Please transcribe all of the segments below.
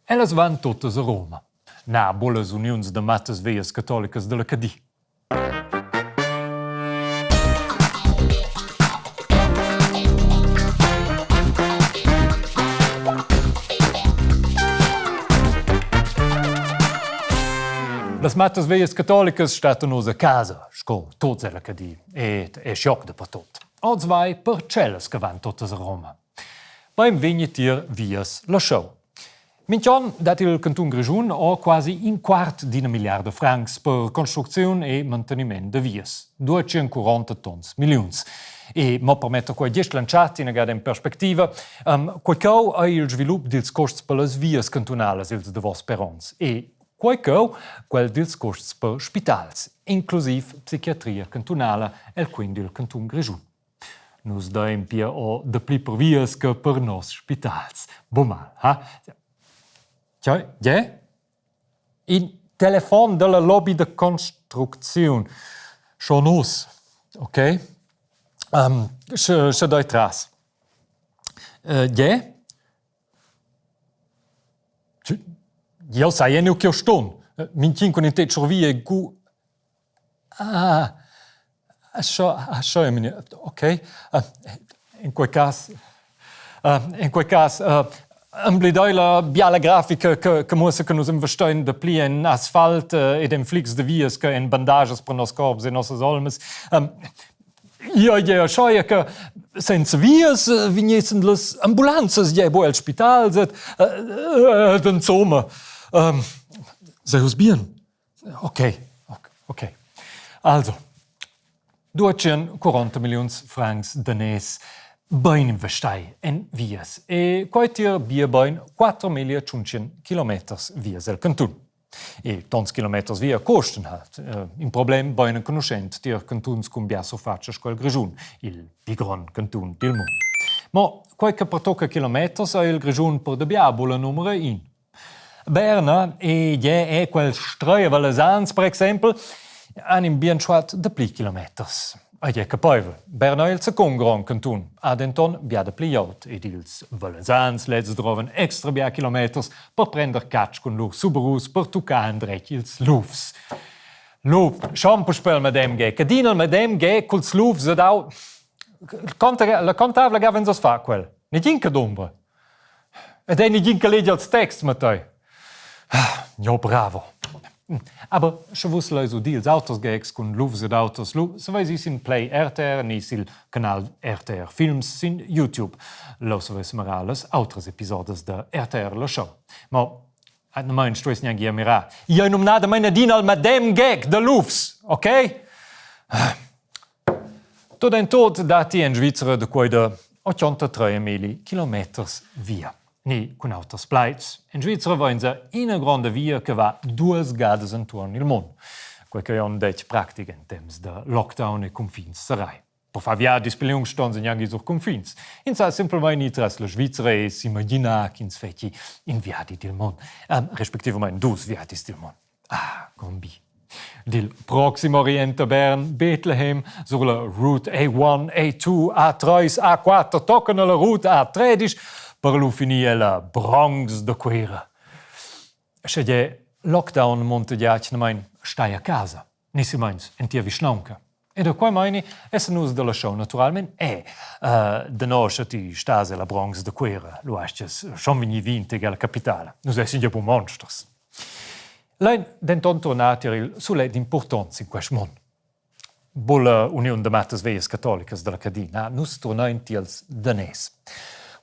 Ellas van totas a Roma. Na, bulas uniuns da mattas veglias catolicas dalla Cadi. Las mattas veglias catolicas stattan oz a casa, sco tots ella Cadi, ed è schoc dapertut. Oz vai per tschellas che van totas a Roma. Bein vegni tier vias la show. Mintg'onn dat il cantun Grischun o quasi in quart d'ina milliarda francs per construcziun e manteniment da vias, 240 tons milliuns. E mo per metter quei gest lanciat inagada in perspectiva, um, quei cheu ei il svilup dils costs per las vias cantunalas ils davos per onns e quei cheu quel dils costs per spitals, inclusiv psichiatria cantunala el quen dil cantun Grischun. Nus dain pia o dapli pervias che per noss spitals. Bun mal, ha? Tgei? Tgei? In telefon dalla lobby da construcziun. Schon nus, ok? Um, sche, sche dai tras. Uh, tgei? Jeu sai enneu ch'jeu stun. Mintgin cun in tetg sur via e gu Ah, scho, ok. In quei cas, in quei cas emblidai la biala grafica che, che muossa che nus investein dapli en asfalt ed en flics de vias che en bandages per nos corps e nossas olmas. Io jeu scheia che senza vias vegnessen las ambulanzas jeu buc els spitals ed, ed insomma. Sei uss bien? Ok, ok. Also, 240 milliuns francs daners bein investai en vias e quei tier biebein 4.500 kilometers vias el cantun. E tons kilometers via cuosten halt. In problem bein enconuschent tier cantuns cun bia surfatscha sco il Grischun, il pli grond cantun dil mund. Mo quei che pertocca kilometers ei il Grischun per dabia buca la numero in. Berna e gie è quels streia vallesans per exempel han in bien tschuat dapli kilometers. Ei è capeivel. Berna è il secund grond cantun, ha denton bia dapli glieud ed ils vallesans lezs drovan extra bia kilometers per prender catsch cun lur Subarus per tuccar endretg ils lufs. Luf, schon puspei il medem ge, cadina il medem ge culs lufs ed au la contavla ga vegn far quel. Negin che dumbra. Ed ei negin che legia ils texts, Mattei. Jo, bravo. Aber sche vus leis udir ils auters gags cun lufs ed auters, lu saveis ir sin Play RTR ni sil canal RTR Films sin YouTube. Leu saveis mirar las autras episodas da RTR La Show. Mo atgnamein stueis gnanc ir a mirar. Io ei numnadamein adina il medem gag da lufs, ok? Tut en tut datti en Svizra da quei da 83 kilometers via. Ni cun auters plaids. En Svizra vainsa ina gronda via che va duas gadas entuorn il mund. Quei che è un detg pratic en temps da lockdown e confins serrai. Per far viadis pli lungs ston se gnanc sur confins. Ins sa semplamein ir tras la Svizra e s'imaginar ch'ins fetschi in viadi dil mund, respectivamain dus viadis dil mund. Ah, con bi. Dil Proxim Orient a Bern, Bethlehem, sur la Route A1, A2, A3, A4 tochen alla Route A13 per lu finir ella Bronx da Cuera. Sche gie lockdown munta gia atgnamein stai a casa, ni silmeins en tia vischnaunca. E da quei meini essan nus dalla show naturalmein è uh, da nov sche ti stas ella Bronx da Cuera, lu astgas schon vegnir vintg alla capitala. Nus essan gia buc monsters. Lein denton turnar tier il sulet impurtonts in quest mund. Bulla Uniun da mattas veglias catolicas dalla Cadina, nus turnein tiels daners.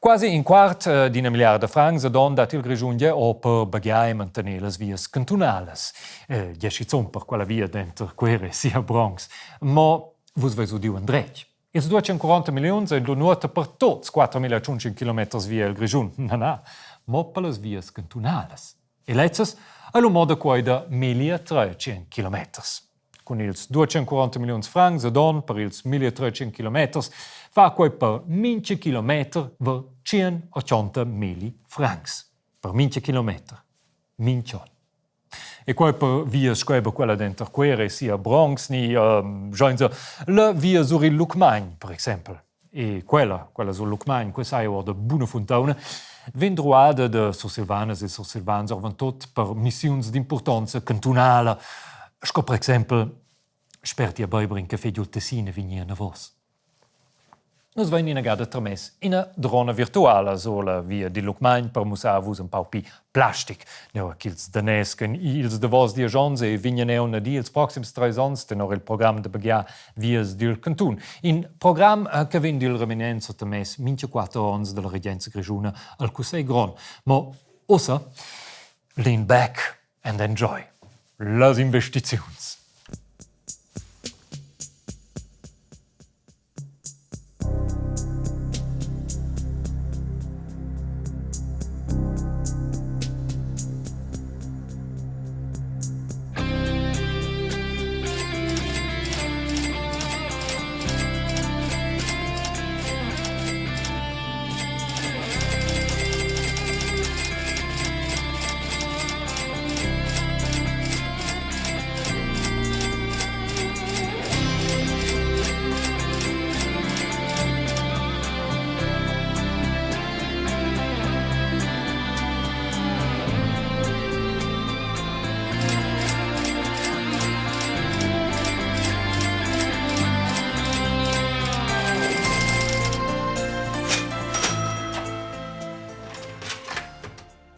Quasi in quart eh, d'ina milliarda francs ad onn dat il Grischun gia o per baghiar e mantener las vias cantunalas. Eh, gia schizun per quella via denter Cuera e sia Bronx. Mo vus veis udiu endretg. Ils 240 milliuns ein lu nuota per tots 4500 kilometers via el Grischun. Na, na, mo per las vias cantunalas. E lezzas ei lu mo da quei da 1300 kilometers. Cun ils 240 milliuns francs ad onn per ils 1300 kilometers fa quei per mintga kilometer ver 180 milli francs. Per mintga kilometer. Mintg'onn. E quei per via sco era quella denter Cuera e sia Bronx ni um, la via sur il Lucmagn, per exempel. E quella, quella sul Lucmagn, quella sai or da buna funtauna. vegn druada da Sursilvanas e Sursilvans oravontut per missiuns d'impurtonza cantunala, sco per exempel spert ir a beiber in caffè giul Tessin e vegnir anavos. Nus vein inagada tarmess ina drona virtuala sur la via dil Lucmagn per mussar a vus empau pli plastic, nua ch'ils daners ch'ein ils davos diesch onns e vegnan aunc a dir ils proxims treis onns tenor il program da baghegiar vias dil cantun. In program che vegn dil reminent suttamess mintga quater onns dalla regenza grischuna al Cussegl grond. Mo ussa lean back and enjoy las investiziuns.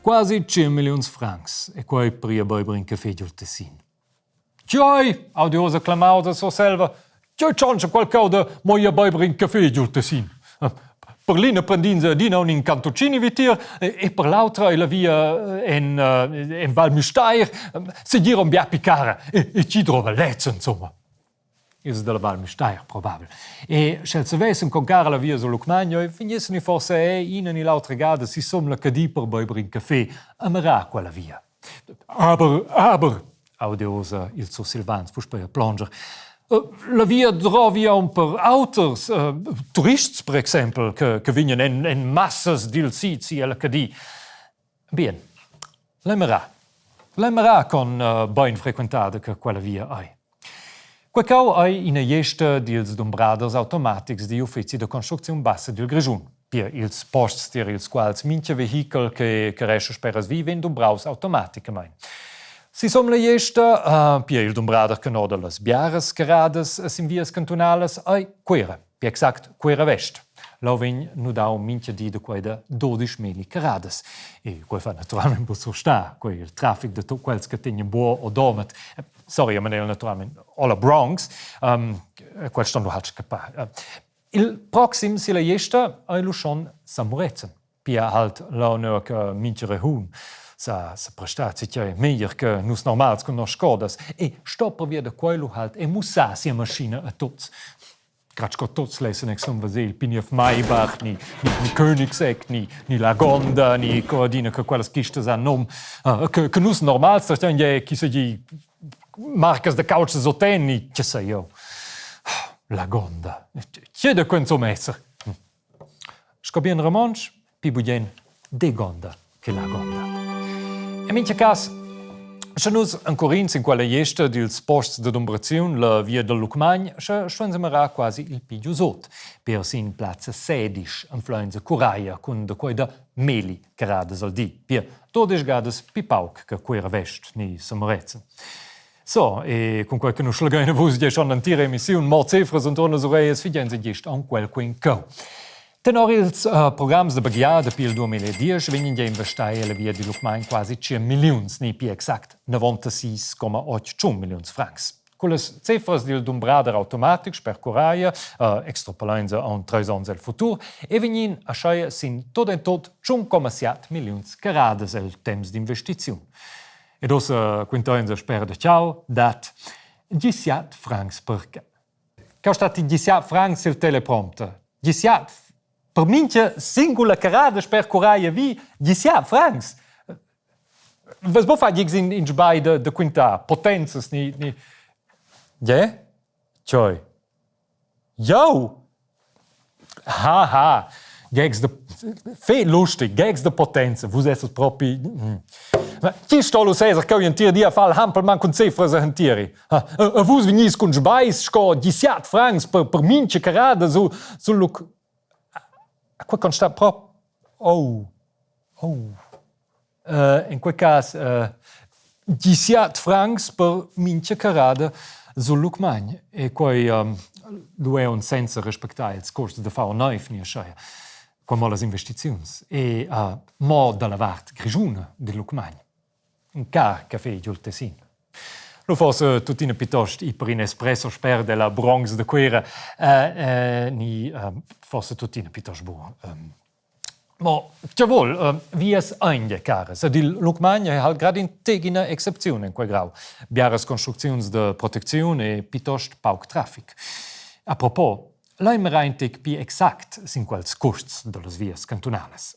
Quasi 100 milliuns francs e quei per ir a beiber in caffè giul Tessin. Tgei? audi ussa clamau da Surselva. Tgei tschontscha quel cheu da mo ir a beiber in caffè giul Tessin? Per l'ina prend'ins adina aunc in cantuccini vitier e per l'autra ei la via en, en Val Müstair segir aunc bia pli cara e, e tgi drova lezza insomma. Ils dalla Val Müstair probabel. E sch'els savessen con cara la via sul Lucmagno, vegnessen forse è ina ni l'autra gada sisum la Cadi per beiber in caffè a mirar quella via. Aber, aber, audiosa ils Sursilvans puspei a plonger. La via drovi aunc per auters, turists per exempel, che, che vegnan en, en massas dil sid si alla Cadi. Bien, l'emera. L'emera con bein frequentada che quella via ei. Quei cau ei ina gliesta dils dumbraders automatics digl uffeci da construcziun bassa dil Grischun. Pia ils posts tier ils quals mintga vehichel che, che rescha sperasvi vegn dumbraus automaticamein. Sisum la gliesta, pia il dumbrader che noda las biaras carradas sin vias cantunalas, ei Cuera, pia exact Cuera Vest. Leu vegn nudau mintga di da quei da dodisch milli carradas. E quei fa naturalmein buc surstar, quei il traffic da tut quels che tegnan buo o Domat. Sorry, ma naturalmein alla Bronx, um, quels ston lu halt scappar. Il proxim silla gliesta ei lu schon San Murezzan. Pia halt leu nua che mintga rehun sa, sa prestar zatgei meglier che nus normals cun nos scodas e sto pervia da quei lu halt e mussar sia maschina a tuts. Grad sco tuts lessen exnum veser il pigniev Maybach, ni, ni, ni Koenigsegg, ni, ni Lagonda, ni co adina che quellas chistas han nom, uh, che, che nus normals stan je chi seigi marcas da cautsas hotel, ni che sai io. Lagonda. Che da quel insomma esser? Sco bien romontsch, pi bugen Degonda che Lagonda. En mintga cas, sche nus encorins in quella jesta dils posts da dumbraziun la via dal Lucmagn, sche stuein mirar quasi il pi giusot, per sin plazza sedisch anflein Curaia cun da quei da meli caradas al di, pia 12 gadas pi pauc che Cuera Vest ni Samorezen. So, e cun quei che nus schlegein vus gie schon l'entira emissiun mo cifras entuorn las ureias, figein se gist aunc quel quen cheu. Tenor ils uh, programs da baghiar dapi il 2010 vegnan gia investai alla via di Lucmagn quasi 100 milliuns, ni pli exact 96,8 milliuns francs. Quellas cifras dil dumbrader automatic per Curaia, uh, extrapolainsa aunc treis onns el futur, e vegnin ascheia sin tot en tot 1,7 milliuns caradas el temps d'investiziun. Ed ussa quintainsa sper da ciao dat 17 francs per Che stat 17 francs il teleprompter? 17 per mincha singula carrada sper Curaia vi 17 francs. Was bo fa gigs in in sbai da, da quintar potenzas ni ni Yeah? Tschoi. Jau? Ha ha. Gags da fe lustig, gags da potenza, vus essas propi Ma chi sto lu seser cheu entir di a far il hampelmann cun cifras a hantiri? Ha, e vus vegnis cun sbais sco 17 francs per, per mincha carrada su, sul luc. A qua constat prop. Oh. Oh. In quei cas 17 francs per mintga carrada sul Lucmagn e quei lu aunc senza respectar ils cuosts da far neiv ni aschia. Quei mo las investiziuns e mo dalla vart grischuna dil Lucmagn. In car café giul Tessin. Lu forsa tuttina piuttost ir per in espresso sper della Bronx da Cuira ni forsa tuttina piuttost buc. Mo tgei vias ein gie caras ed il Lucmagn ei halt grad in tec ina excepziun en quei grau. Biaras construcziuns da protecziun e piuttost pauc traffic. A propos, lein mirar in tec pli exact sin quels custs dallas vias cantunalas.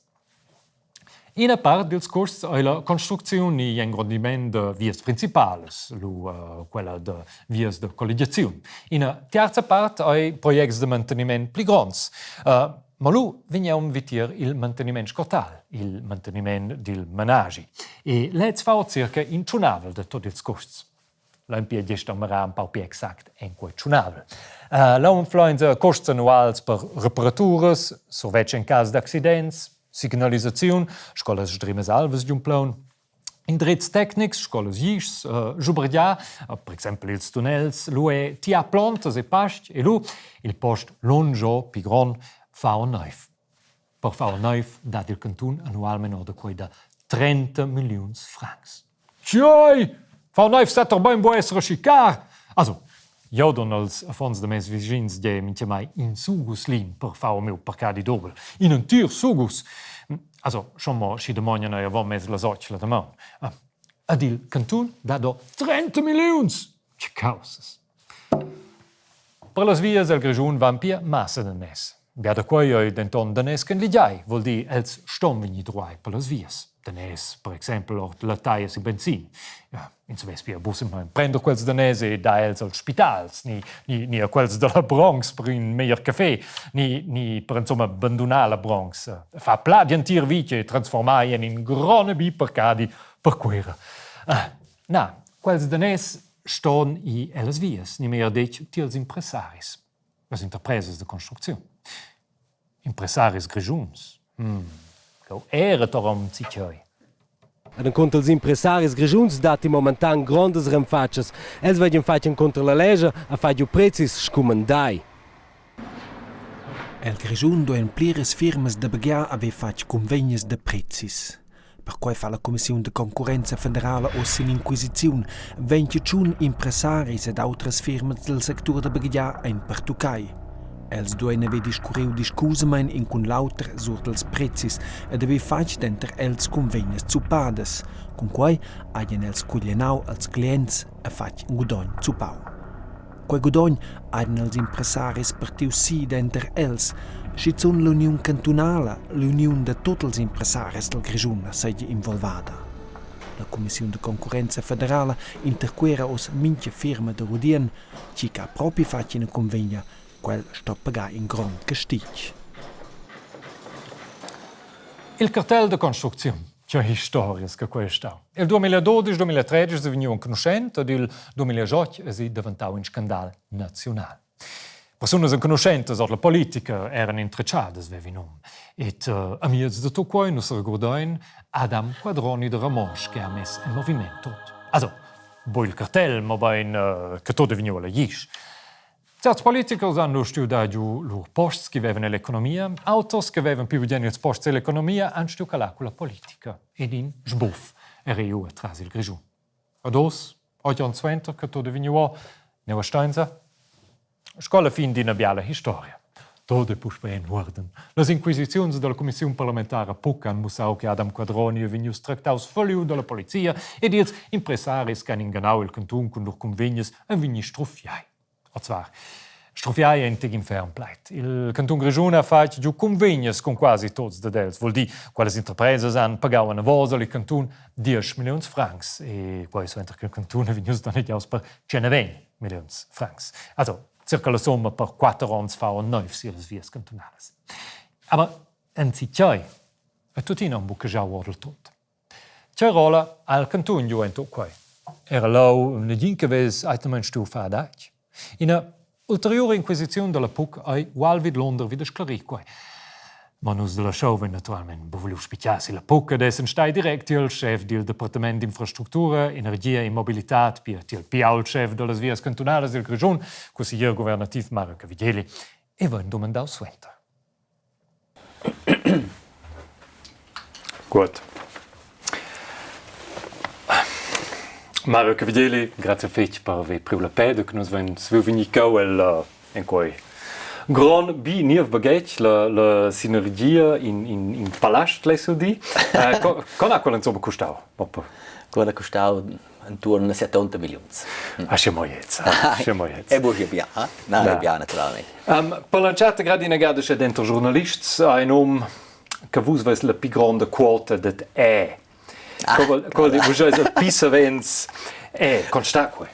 Ina part dils custs ei la construcziun ni engrondiment da vias principalas, lu quella da vias da colligiaziun. Ina tiarza part ei projects da manteniment pli gronds. Ma lu vegn aunc vitier il manteniment sco tal, il manteniment dil menaschi. E lez fa circa in tschunavel da tut ils custs. Lein pia gest mirar empau pli exact en quei tschunavel. Leu anflein cuosts annuals per reparaturas, survetsch en cas d'accidents, signalisaziun, sco las sdrimas alvas giun plaun, indrezs tecnics sco las glischs, schubergiar, per exempel ils tunnels, lu è tiar plontas e pastg e lu il post lungiò pli grond fa neiv. Per far neiv dat il cantun annualmein orda quei da 30 milliuns francs. Tgei? Far neiv sa toch bein buc esser aschi car? Also, jeu dun als affons da mes vischins gie mintgamai in sugus lin per far miu parcadi dubel. In entir sugus! Also, schon mo schi damognan ei avon mez las otg la damaun. Ed il cantun dat do 30 milliuns! Che caussas! Per las vias el Grischun van pia massa daners. Bia da quei ei denton daners ch'en ligiai, vul dir els ston vegnir druai per las vias. Daners, per exempel ord la taglia sin benzin. Ja, ins vess pia buc semplamein prender quels daners e dar els als spitals, ni, ni, ni a quels dalla Bronx per in meglier café, ni, ni per insomma bandunar la Bronx, far plat entir vitg e transformar en in grond bi parcadi per Cuera. Ah, na, quels daners ston ir ellas vias, ni meglier detg tiels impressaris, las interpresas da construcziun. Impressaris grischuns? Hmm, cheu era toram zitgei. Ed encunter ils impressaris grischuns datti momentan grondas renfatschas. Els vegnan fatg encunter la lescha e fatg giu prezis scumandai. El Grischun duein pliras firmas da baghegiar haver fatg cunvegnas da prezis. Perquei fa la cumissiun da concurrenza federala uss in'inquisiziun. 21 impressaris ed autras firmas dal sectur da baghegiar ein pertuccai. Els duein haver discurriu discusamein in cun l'auter sur dals prezis ed haver fatg denter els cunvegnas zuppadas. Cunquei hagien els cuglienau als clients e fatg in gudogn zuppau. Quei gudogn han els impressaris partiu si denter els, schizun l'uniun cantunala, l'uniun da tut ils impressaris dal Grischun seigi involvada. La cumissiun da concurrenza federala interquera oz mintga firma da rudien, tgi che ha propi fatg ina cunvegna, quel sto pagar in grond castig. Il cartel da construcziun Tgei historias che quei ei stau. Il 2012-2013 è vegniu enconuschent ed il 2018 è daventau in scandal naziunal. Persunas enconuschentas ord la politica eran intretschadas, vevi num. Et amiez da tut quei nus regurdein Adam Quadroni de Ramosch che ha mess en moviment tot. Also, buc il cartel, mobein che tot è vegniu alla glisch. Certs politichers han lu stuiu dar giu lur posts che vevan ell'economia, auters che vevan pli bugen ils posts ell'economia han stuiu calar culla politica ed in sbuff era iu atras il Grischun. Ed oz, otg onns suenter che tut è vegniu o, nua steinsa? Sco alla fin d'ina biala historia. Tot è puspei en uorden. Las inquisiziuns dalla cumissiun parlamentara PUC han mussau che Adam Quadroni è vegnius tractaus falliu dalla polizia ed ils impressaris che han inganau il cantun cun lur cunvegnas ein vegni struffiai. O zvar, struffiai ein tig infern plaid. Il cantun Grischun ha fatg giu cunvegnas cun quasi tuts dad els, vul dir, quellas interpresas han pagau anavos al cantun 10 milliuns francs e quei suenter che il cantun è vegnius donnegiaus per 120 milliuns francs. Also circa la somma per quatter onns fa neiv sillas vias cantunalas. Aber enzitgei è tuttina un buca giau ord il tut. Tgei rolla ha il cantun giu en tut quei? Era leu negin che vess atgnamein stuiu far adatg. Ina ulteriura inquisiziun dalla PUC ei ual vidlunder vid sclarir quei. Ma nus dalla show vein naturalmein buca vuliu spitgar silla pucca ed essan stai direct tiel schef dil departament d'infrastructura, energia e mobilitad, pia tiel pli ault schef dallas vias cantunalas dil Grischun, cusseglier guvernativ Mario Cavigelli, e vein dumandau suenter. Gut. Mario Cavigelli, grazie fetg per haver priu la peda che nus vein saviu vegnir cheu el en quei grond bi niev baghetg, la, la sinergia in, in, in palast, less jeu dir. Uh, co, con ha quella insomma custau? Quella ha custau intorno a 70 milliuns. Ah, sche mo jetzt. Sche mo jetzt. E buca bia, eh? Na, è bia naturalmente. Um, per l'entschatta grad ina gada sche denter giornalists ein um che vus veis la più gronda quota det E. Ah, quel di vus eis più savens E, constat quei?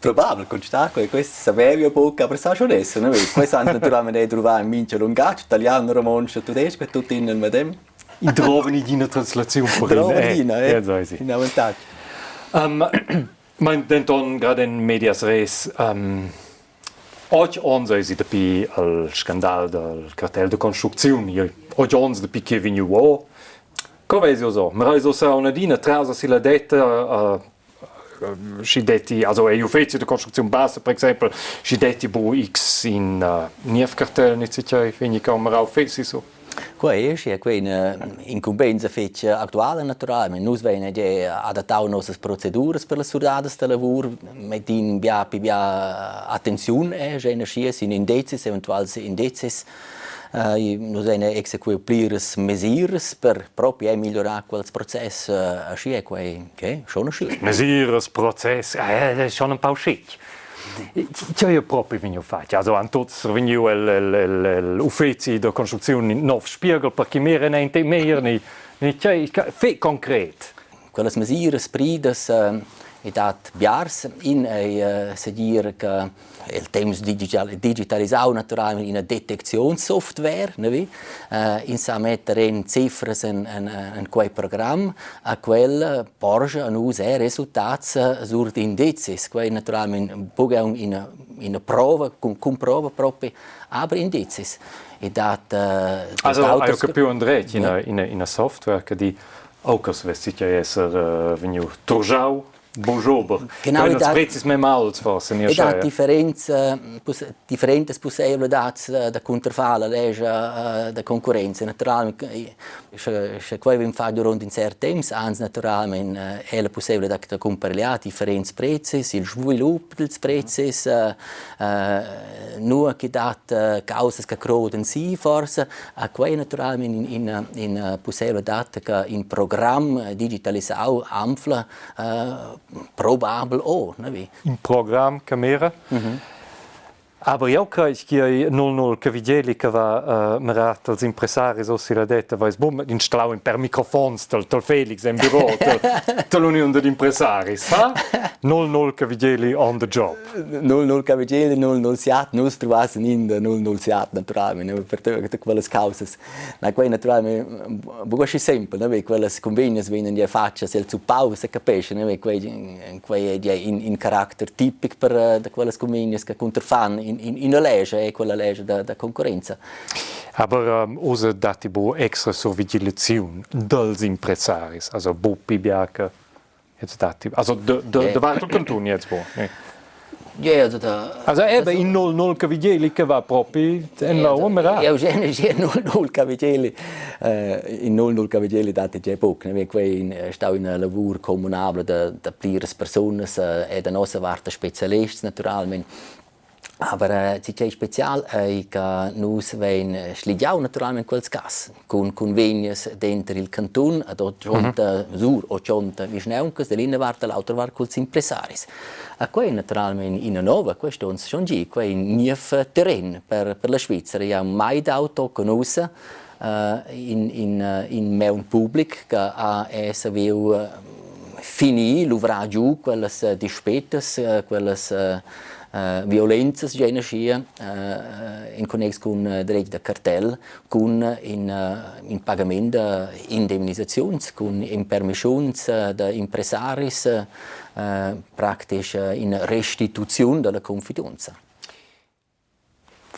Probabel constat quei, quest savevi buc, aber sa schon esser, ne? Quei han naturalmente er druvà in mincha lungatg, italian, romontsch e tudestg, e tutt in nel medem. I drovan ina translaziun per Drovan ina, eh. In avantatg. Um, mein denton grad en medias res um, Otg onns eisi dapi il scandal dal cartel da construcziun. Otg onns dapi che vegniu o. Co vesi oz? Mir eis ussa aunc adina tras silla detta schi detti also ei uffeci da construcziun bassa per exempel schi detti bu x in niev cartel ni tgei vegni camerau feci su. Quei è schi quei ina incumbensa fetg actuala naturalmein. Nus vein gia adattau nossas proceduras per las surdadas da lavur, mettin bia pli bia attenziun eh, sche aschia sin indezis, eventuals indezis. Nus vein exequiu pliras mesiras per propi er migliorar quels process aschia quei che schon aschia. Mesiras, process, eh, schon un pau schic. Tgei è propi vegniu fatg? Also han tuts survegniu el, el, el, el uffeci da construcziun in nov spiegel per chi miren aint meglier ni, ni tgei fe concret? Quellas mesiras pridas e dat biars in ei segir che il temps digital, digitalisau naturalmein ina deteczionssoftware, ne vi? Ins sa metter en cifras en, en, en quei program, a quel porscha a nus er resultats sur d'indizis. Quei naturalmein buca aunc ina, ina prova, cumprova propi, aber indizis. E dat, also, hai capiu Andrej, ina, ina, ina software che di, oh, che svess sicher esser vegniu turgiau Bonjour. Genau, i dat prezis mem aults forse I dat differents differentas pussaivladads da cunterfar la lescha da concurrenza. Naturalmaing sche sche quai vegn fat durant ün cert temps, ans naturalmaing è la pussaivladad da cumparegliar differents prezis, il svilup dels prezis, nua chi dat causas che crodan si forsa. A quei naturalmein ina ina pussaivladad che in program digitalisau anfla probabel o, ne vi? In program camera. Mm -hmm. Aber jau crei che ei 00 che Vigeli che va uh, mirat als impressaris ossi la detta vais bum installau in per microfons tal, tal Felix en büro tal, tal uniun ded impressaris ha 00 che Vigeli on the job 00 Cavigeli 007 nus truvassen in da 007 naturalmente per tutte quelle causas Na, quei naturalmein buca aschi sempel, ne, quellas cunvegnas vegnan gia fatgas el zuppau, se capescha, ne, quei, quei è in, in caracter tipic per da quellas cunvegnas che cunterfan in, in, ina lescha, è quella lescha da, da concorrenza. Aber um, oz datti bu extra survigilaziun dals impressaris, also bu pi bia che jetzt datti, also de, de, de vart del cantun jetzt bo. Ne? Ja, also da Also eben in 0-0 Cavigeli che va propi en la umera. Eu gene 0-0 Cavigeli in 0-0 Cavigeli datti già poc, ne? Quei è stau una lavur communabla da, da pliras persunas e da nossa vart da specialists naturalment. Aber tgei special ei che nus vein sligiau naturalmein quels cass cun cunvegnas denter il cantun ad otgonta sur otgonta vischnauncas dall'ina vart e l'autra vart culs impressaris. A quei naturalmein ina nova, quest onns schon gi, quei in niev terren per, per la Svizzera. Ei ha mai dau tochen ussa in, in, in maun public che ha è saviu finir, luvrar giu quellas dispetas, quellas violenzas già aschia in connex cun dretg da cartel, cun in, in pagament da indemnisaziuns, cun impermischuns da impressaris, praktisch in restituziun dalla confidenza.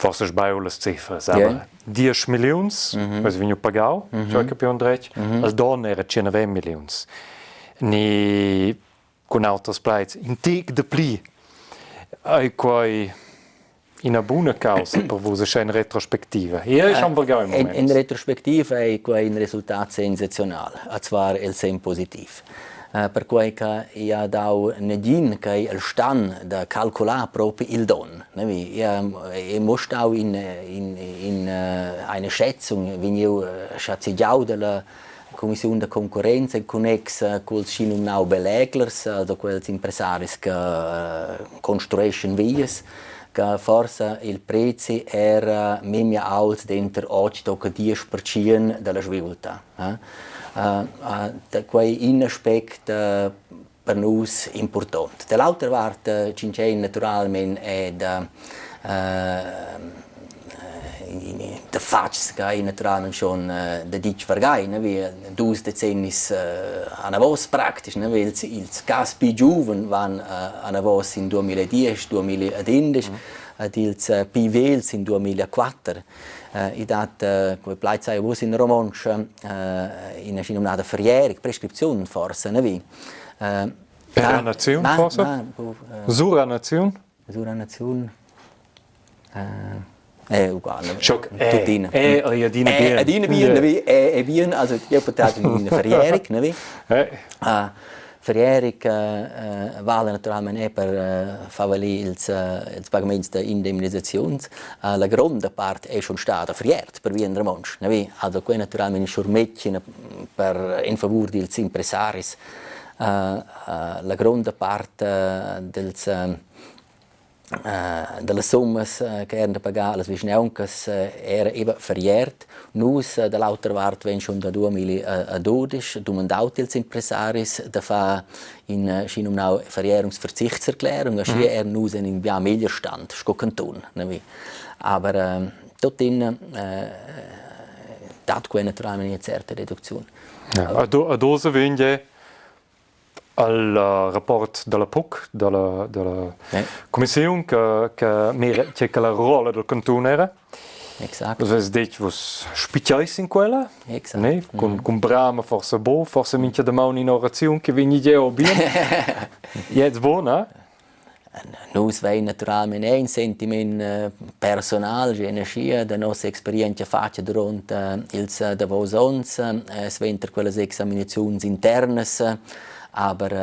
Forse sbaglio las cifras, aber 10 milliuns, mm vegnu pagau, mm capiu endretg, al don era 109 milliuns. Ni cun auters plaids, in tic de pli. Ei quei ina buna causa per vus sche in retrospectiva? Io schon vargau in moment. In retrospectiva ei quei in resultat sensazional, a zwar el sen positiv. Perquei che i ha dau negin che el stan da calcular propi il don. E mo stau in, in, in eine Schätzung, vegniu schazegiau dalla Commissiun da concorrenza in connex culs schinumnau Beläglers, also quels impressaris che construeschan vias, che forsa il prezi era memia aults denter 8 tocca 10% dalla sviulta. Quei in aspect per nus impurtont. Dall'autra vart tschintschein naturalmein è da da fatgs che ei naturalmein schon daditg vargai, ne, wie dus decennis anavos praktisch, ne, wie ils, ils cas pli giuven van anavos in 2010, 2011, ed ils pli vegls in 2004. I dat, come plaid sai vus in romontsch, ina schinumnada Verjährung, prescripziun forsa, ne vi. Per naziun forsa? Sura naziun? Sura naziun è uguale. Schock, tuttina. È adina bien. Adina bien, ne vi? È bien, also io portato in Verjährung, ne vi? Verjährung vala naturalmein er per far valer ils, ils pagaments da indemnisaziuns. La gronda part è schon stada verjährt per via in romontsch, ne vi? Also quei naturalmein in schurmetg per in favur dils impressaris. La gronda part dels dallas summas che eran da pagar allas vischnauncas era eben verjährt. Nus dall'autra vart vein schon da 2012 dumandau ils impressaris da far in schinumnau Verjährungsverzichtserklärung, aschia eran nus en in bia meglier stand sco cantun. Aber tuttina dat quei naturalmein ina certa reducziun. A dosa vegn al rapport dalla PUC, dalla, dalla cumissiun che, che, mira, che la rolla del cantun era. Exact. Vus avais detg, vus spitgais in quella? Exact. Ne? Cun, cun brama forse bo, forse mincha damaun in oraziun che vegni jeu bien. Jetzt bona? Nus vein naturalmein era in sentiment personal, energia da nossa experientscha fatga duront ils davos onns suenter quellas examinaziuns internas, aber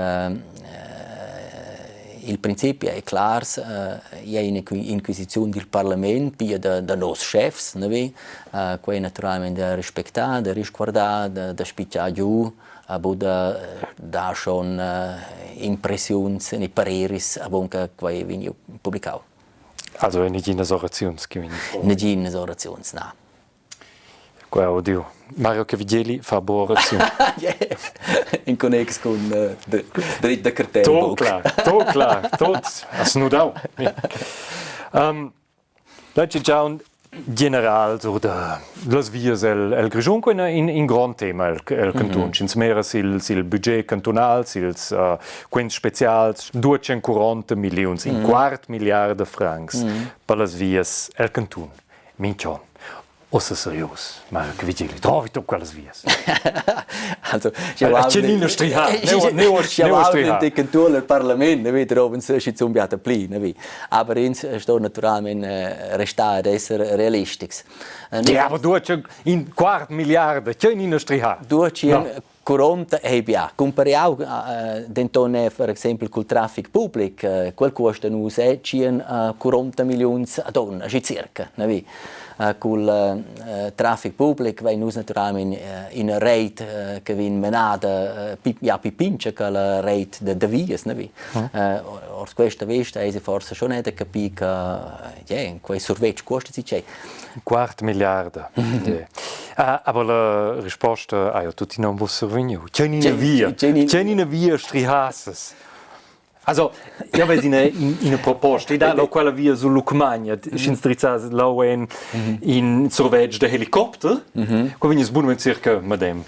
il principi ei clars, igl ei ina inquisiziun dil parlament, pia da nos schefs, ne Quei naturalmein da respectar, da risguardar, da spitgar giu a buca dar schon impressiuns ni pareris avon che quei vegni publicau. Also neginas oraziuns che vegnan. Neginas oraziuns, na. Qua odiu. Mario Cavigelli fa buona oraziun. In connex cun dret da cartel. Tot klar, tot klar, tot. Has nudau. Um, Leci già general sur da las vias el, el Grischun quei in, in grond tema el, el cantun. Sch'ins mira sil, sil budget cantunal, sils uh, quints specials, 240 milliuns, in quart milliard de francs per las vias el cantun. Minch'on. Ossa serius, ma che vigili, trovi tu quellas vias. Also, Cenina striha, neu striha. Die Kanton al Parlament, ne vi trovan sich zum biata pli, ne vi. Aber ins sto naturalmente restar ad esser realistics. Ja, aber du in quart miliarde, Cenina striha. Du 40 ei bia. Cumpariau denton è per exempel cul traffic public, quel cuosta nus è 140 milliuns ad onn, aschi circa, ne vi. Cul traffic public vein nus naturalmein ina reit che vegn menada ja pi pintga che la reit da vias, ne vi. Ord questa vesta eisi forsa schon da capir che yeah, quei survetsch cuosta zatgei. Quart milliarda. Ah, aber la risposta ha jo tuttina un vus survegniu. Tgei via? Tgei via strihasses? Also, io veis ina, ina proposta. I dà lo quella via sul Lucmagna, sch'ins drizzas lau en in survetsch da helicopter, mm -hmm. qua vegnis bunament circa medem.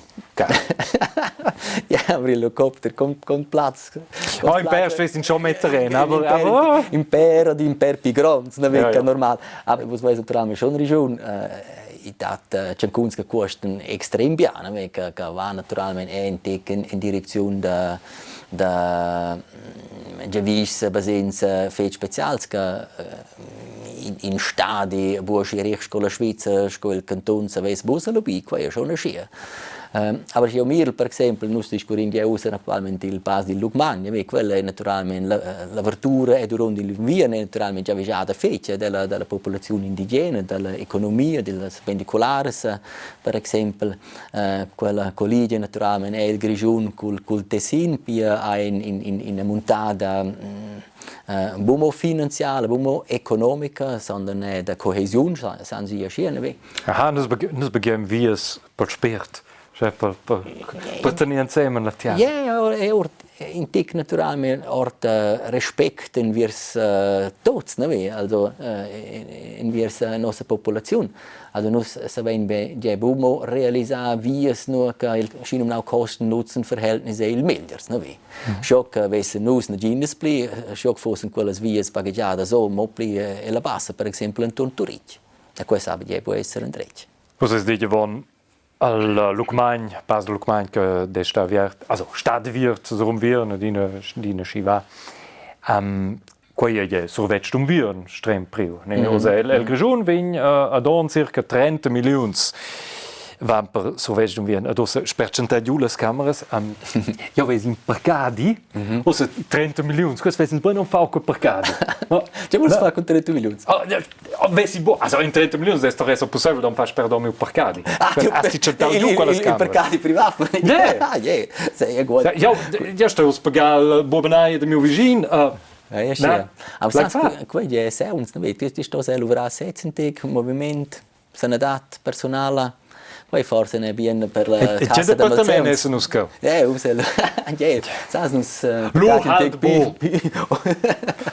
Ja, aber il helicopter con con plaz. Oh, in per stess in schon metter en, aber aber in per od in per pi gronds, na ja, ja. normal. Aber vus veis naturalmente schon regiun. I dat tschancuns che cuostan extrem bien, ne, che, che va naturalmente en tic in, in direcziun da da giavischs basegns fetg specials che in, in stadi buc aschi rich sco la Svizra, sco il cantun savess buca lubir, quei è schon aschia. Aber sch'jeu mirel per exempel, nus discurrin gia ussa actualmente il pass dil Lucmagn, quella è naturalmente l'avertura e duront igl unviern è naturalmente giavischada fetg dalla, dalla populaziun indigena, dalla economia, dallas pendicularas per exempel. Quella colligia naturalmente è il Grischun cul, cul Tessin, pia ha in, in, ina muntada buc mo finanziala, buc mo economica, sondern è da cohesiun, san sie aschia, ne? Aha, nus nus begem vias per spert, cioè per, per, per tenir ensemen la tiara. Ja, è in tic naturalmente ord respect enviers tots, ne? Also enviers nossa populaziun. Also nus savein be gie buc mo realisar vias nua che il schinumnau Kosten-Nutzen-Verhältnis ei il megliers, ne vi. Scho che vessen nus naginas pli, scho che fussen quellas vias baghegiadas o mo pli ella bassa, per exempel enturn Turitg. E quei sa gie buc esser endretg. Vus es dit avon al Lucmagn, Pass del Lucmagn che de sta aviert, also sta aviert sur unviern adina adina schi va. Um, quei ei survetsch d'unviern strem priu. Ne? Mm -hmm. el, el Grischun vegn uh, ad on circa 30 milliuns van per survetsch d'unviern. Ad ussa spertschentar giu las cameras. Um, Jau ves in parcadi, mm -hmm. ussa 30 milliuns, questo ves in buon fau quel parcadi. Tge vuls far cun 30 milliuns? Vessi bo, also in 30 milliuns è sto reso possibile da far perder meu parcadi. Ah, Hast ti giu quellas cameras? Il parcadi privat. Yeah. Yeah, sei egual. Jau, jau sto pagar il buobenaia de miu vischin. Ja, sì. Aber sagst, quei è seuns, ne? Ti ti stos luvrar sez in tic moviment, sanadad personala. Quei forse ne bien per la cassa da departament essen nus cheu? Ja, uss ja, sas nus Lu halt bo.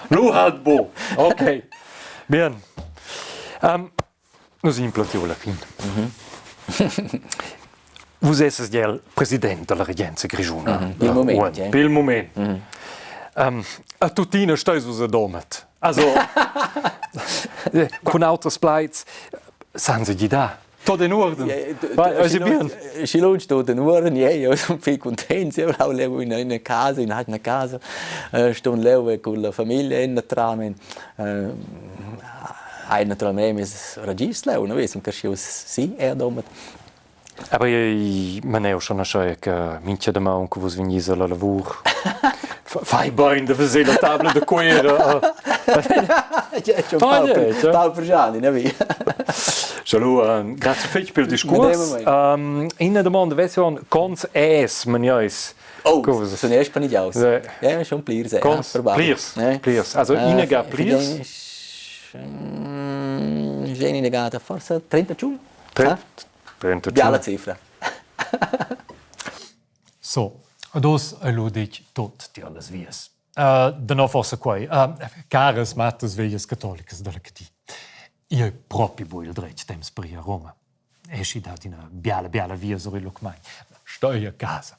Lu halt bo. Okay. Bien. Um, nus implatiu alla fin. Mm -hmm. Vus esses ja il president della regenza grischuna. Mm -hmm. Pil moment. Ja. Pil moment. Mm -hmm. Um, a tuttina steis vus a Domat. Also, cun auters plaids, san se gidar. Tot in uorden. Schi lunsch tot in uorden, ja, io sun fich cuntent, io ho leu in üna casa, in üna casa, stun leu cun la famiglia in naturalmaing. Hai naturalmaing meis ragischs leu, no, sun creschius si eir Domat. Aber ei maneu schon aschia che mincha damaun che vus vegnis alla lavur fai bein da veser la tabla da Cuera. Paul Prgiani, ne vi? Salut, grazie fetg pel discurs. Ina domanda vess cons es maniais? Oh, sun eir spanigiaus. Ja, schon plirs, Cons plirs, plirs. Also ina ga plirs? Geni negata, forse 31? 31. Biala cifra. So, ad oz ei lu detg tot tier las vias. Uh, da nov forsa quei. Uh, caras mattas veglias catolicas dalla Cadi. Io ei propi bu il dretg temps per ir a Roma. Eschi dat ina biala, biala via sur il Lucmagn. Stoi a casa.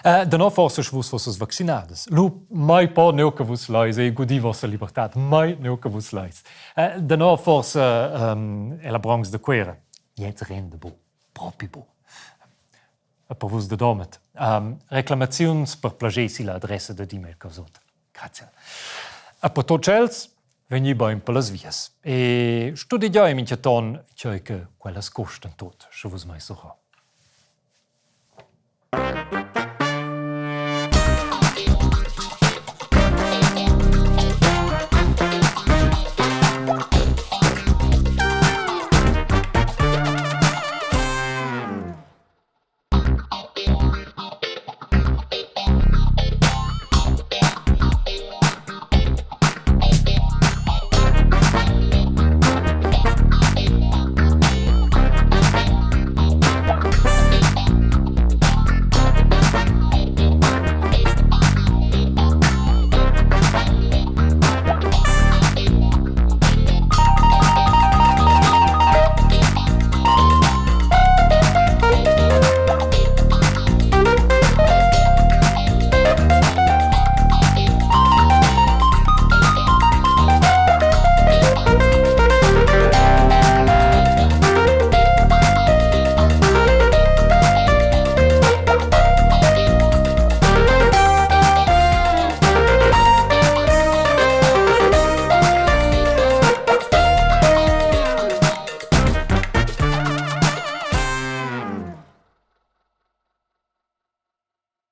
Uh, da nov forsa sche vus fosses vaccinadas. Lu mai po neu che vus leis e gudi vossa libertad, mai neu che vus leis. Uh, da nov forsa um, è la Bronx de Cuera. Jetzt rende bu, propi bu. E per vus da Domat. Um, reclamaziuns per plager silla adressa da e-mail causot. Grazie. E per tots els vegni bein per las vias. E studegiai minchaton tgei che quellas costan tot, sche vus mai surra.